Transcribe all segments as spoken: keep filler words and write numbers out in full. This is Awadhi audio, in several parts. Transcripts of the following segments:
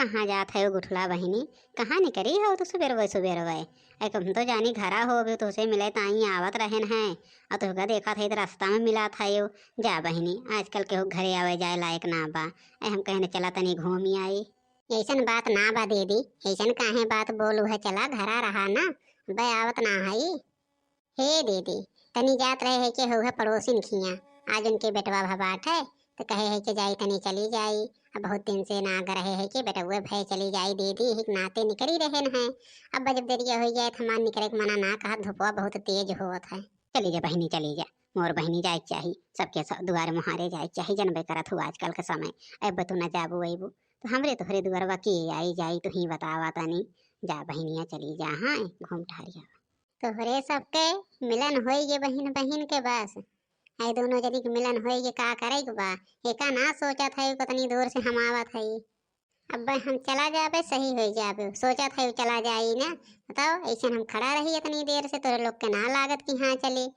कहाँ जात है वो गुठला बहिनी? कहाँ निकरी हो तू सुबेरवै सुबेरवै? ऐ हम तो जानी घरा हो, अभी तोसे मिलै ताईं आवत रहेन है, अउ तोहका देखत है त रस्ता में मिलत है वो। जा बहिनी, आजकल केहू घरे आवै जाए लायक ना बा। ऐ हम कहेन चला तनी घूमि आई। ऐसन बात ना बा दीदी, ऐसन काहे बात बोलू है, चला घरा रहा ना, अबै आवत ना हई। हे दीदी, तनी जात रहे है के हउहे पड़ोसिन खियाँ, आज उनके बेटवा भबात है, त कहे है के जाई तनी चली जाई। अब बहुत दिन से ना रहे है के बेटवे भए चली जाई दीदी, हिक नाते निकरी रहेन है। अब जब देरिया होइ जाए त हमार निकरे के मना ना कहत, धुपवा बहुत तेज होत है। चली जा बहिनी, चली जा, मोर बहिनी जाए के चाही, सबके स-, दुआरे मुहारे जाए के चाही, जनबे करत हू आजकल के समय। अब तू ना जाबू अइबू, त हमरे तोहरे दुआरवा के आई जाई, तू ही बतावा तनी। जा बहिनिया चली जा, हाँ, घूम टहरिया। तोहरे सबके मिलन होई गे बहिन बहिन के बस। ऐ दोनों जनी के मिलन होई गे, का करे के बा? एका ना सोचत है, कतनी दूर से हम आवत है। अब हम चला जाबे, सही होई जाबे। सोचत है चला जाई ना। बताओ, ऐसे हम खड़ा रही इतनी देर से, तोरे लोग के ना लागत कि हाँ चली।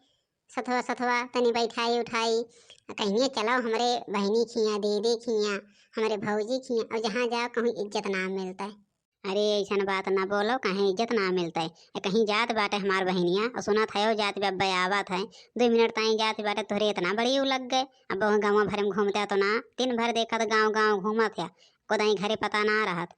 सथवा सथवा तनी बैठाई उठाई, आ कहिए चलो हमरे बहिनी खियाँ, दीदी खियाँ, हमरे भौजी खियाँ, अउर जहाँ जाओ कहूँ इज्जत ना मिलता है। अरे, ऐसन बात ना बोलो, काहे इज्जत ना मिलतै? ए, कहीं जात बाटे हमार बहिनिया, अउर सुनत है, ओ जात बा, अब्बे आवत है, दुइ मिनट ताईं जात बाटे, तोहरे इतना बड़ी ऊ लग गए। अब वह गाँव भर में घूमत है तो ना, दिन भर देखत गाँव गाँव घूमत है, कोदाई घरे पता ना रहत।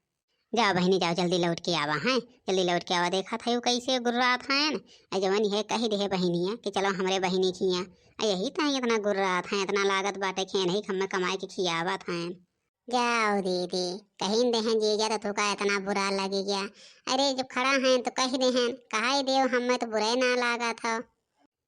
जाओ बहिनी, जाओ, जल्दी लौट के आवा, हैं, जल्दी लौट के आवा। देखत है, ऊ कैसे गुर्रात हैं। ए, जवन है, कहि दे बहिनिया कि चलो हमरे बहिनी खियाँ। ए, यही ताईं इतना गुर्रात हैं, इतना लागत बाटे कि नहीं, हमें कमाए के खियावत हैं। जाओ दीदी, कहिन देहन जीजा तो तुका इतना बुरा लगी गया। अरे जब खड़ा हैं तो कहि देहन, कहाई देव, हमें तो बुरे ना लागत हो।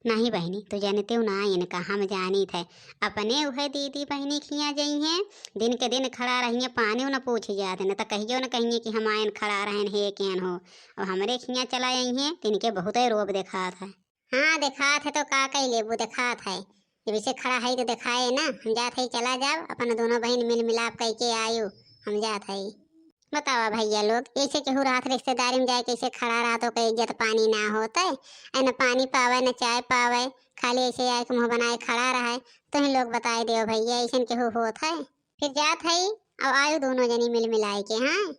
नहीं बहिनी, तू जानते हो ना इनका, हम जानी थे। अपने उहे दीदी बहिनी खियाँ जइहें, दिन के दिन खड़ा रहिए, पानी न पूछ जात, न तो कहियो न कहिए कि हम आयन खड़ा रहन हे केन हो। अब हमरे खियाँ चला अइहें, तो इनके बहुत ही रोब देखात है। हाँ, देखात है तो का कइ लेबू, देखात है। जब इसे खड़ा है तो देखाए ना, हम जात है, चला जाओ, अपन दोनों बहिन मिल मिलाप कइके आयु, हम जात है। बतावा भैया लोग, ऐसे केहू रहत रिश्तेदारी में जाए, कैसे खड़ा रहत, ओके इज्जत पानी ना होत है, ए न पानी पावे, न चाय पावे, खाली ऐसे आए के मुँह बनाए खड़ा रहे, तो ही लोग बताए देव भैया, ऐसन केहू होत है। फिर जात है, अब आयु दोनों जनी मिल मिलाए के, हाँ।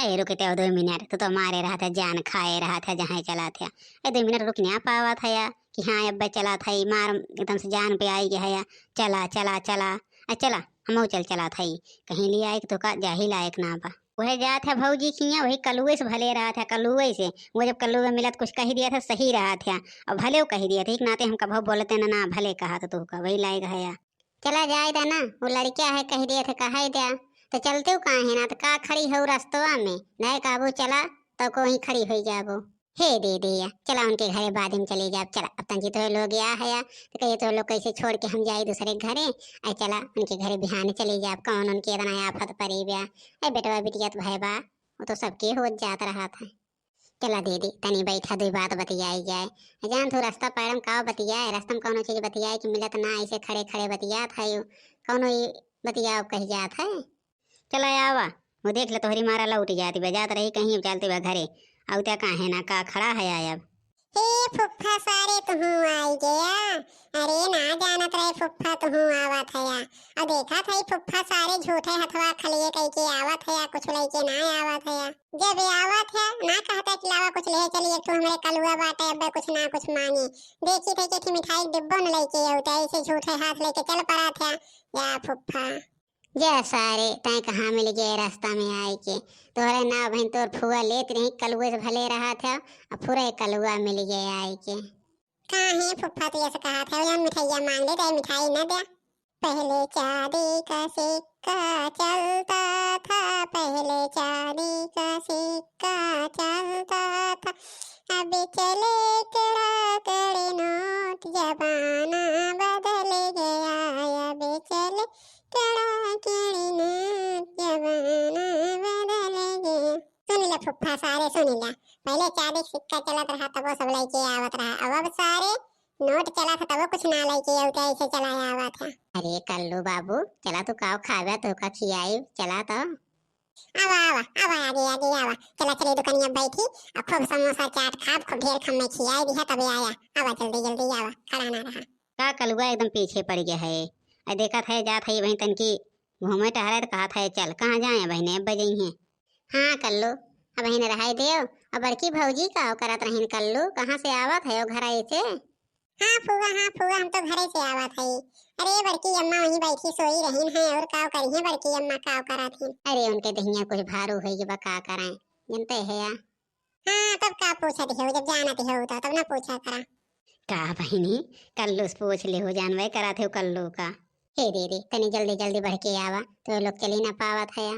ए, रुक ते दो मिनट, तू तो मारे रहत है, जान खाए रहत है, जहाँ चला थे। ए, दो मिनट रुक ना पावत है या कि हाँ, अब्बे चला था, ई मार एकदम से जान पे आई गया है या, चला, चला, चला, आ चला, हमहू चल चला था, ई कहीं ले आए कि तो का जाही लायक ना बा। वह जात है भौजी खियाँ, वही कलुए से भले रहत है, कलुए से। वो जब कलुए मिलत कुछ कही दिया था, सही रहत है, और भले वो कही दिया था, एक नाते हम कभो बोलते ना, ना भले कहा तो तू का वही लायक है या। चला जाए दा ना, वो लड़किया है, कहि दिया था, कहाई द्या। तो चलते हो काहे ना, तो का खड़ी हो रस्तवा में? नहीं कहबो चला, तो को ही खड़ी होई जाबो। हे दीदी या, चला उनके घरे बाद में चली जाब, चला। अब तंजी तो लोग या है या, तो कहिए तो लोग कैसे छोड़ के हम जाई दूसरे के घरे? ऐ चला उनके घरे बिहान चली जाब, कौन उनके इतना आफत परी ब्या। ऐ बेटवा बिटिया तो भय बा, वो तो सबके होत जात रहा था। चला दीदी, तनी बैठा, दुई बात बतियाई जाए। जान तू रास्ता पैरम का बतियाए, रास्ता में कौनो चीज बतियाए कि मिलत ना, ऐसे खड़े खड़े बतियात है यू, कौनो ई बतियाओ कही जात है। चला आवा, वो देख ले तोहरी मारा लौट जाती बा, जात रही कहीं, चलती बा घरे। अउत्या काहे ना, का खड़ा है आयब? हे फुफ्फा सारे, तुहूँ आई गया। अरे ना जानत रहे फुफ्फा तुहूँ आवत हया। अब देखत है फुफ्फा सारे झूठे हथवा खलिए कइके आवत हया, कुछ लइके ना आवत हया। जब आवत है ना कहता कि लावा कुछ ले चली, एक ठो हमरे कलुआ बाटे, अब कुछ ना कुछ मांगे। देखी थे कि एक ठे मिठाई के डिब्बो न लइके आउत है, ऐसे झूठे हाथ लेके चल पड़त है। या फुफ्फा। जा सारे, तैं कहाँ मिल गए रास्ता में आए के? तोहरे नाव बहिन तोर फुआ लेत रही, कलुए से भले रहत है, अब पूरे कलुआ मिल गए आए के। काहे फुफ्फा तू ऐसे कहत है? जौन मिठाइया मांग ले, तै मिठाई न दे। पहले चांदी का सिक्का चलता था, पहले चांदी का सिक्का चलता था, अब चले कड़ा कड़े नोट, जमाना बदल गया, अब चले कड़ा कड़े नोट, जमाना बदल गया। सुन ले फुफ्फा सारे, सुन ले, पहले चांदी के सिक्का चलत रहा, तबो सब लइके आवत रहा, अब, अब सारे नोट चलत है, तबो कुछ ना लइके आउत है, ऐसे चला आवत है। अरे कल्लू बाबू, चला तू काव खावे, तो का खियाई, चला तो। आवा, आवा, आवा, आगे, आगे आवा। चला, चले दुकानिया बैठी, आ खूब समोसा चाट खाब, खूब ढेर खम्मे खियाई दिहा, तबे आया। आवा, जल्दी, जल्दी आवा, खड़ा ना रहा। का कलुआ एकदम पीछे पड़ गया है। अ देखत है, जात है वहीं तनकी घूमे टहरे, तो कहत है, "चल, कहाँ जाए बहिने, अब जइहें।" हाँ कल्लू, अबहिन रहै देउ। अब बड़की भौजी काव करत रहिन कल्लू, कहाँ से आवत हयो, घरै से? हाँ फुआ, हाँ फुआ, हम तो घरै से आवत हई। अरे बड़की अम्मा वहीं बैठी सोई रहिन हैं, और काव करिहें बड़की अम्मा, काव करत हिन? अरे उनके दहिया कुछ भारू होइ गै बा, का करैं, जनते हया। हाँ तब का पूछत हयो, जब जानत हयो तो तब ना पूछा करा। का बहिनी, कल्लू से पूछ लेहु, जानबै करत हयो कल्लू का। हे रे रे, तनी जल्दी जल्दी बढ़ के आवा, तो लोग चली ना पावत हया।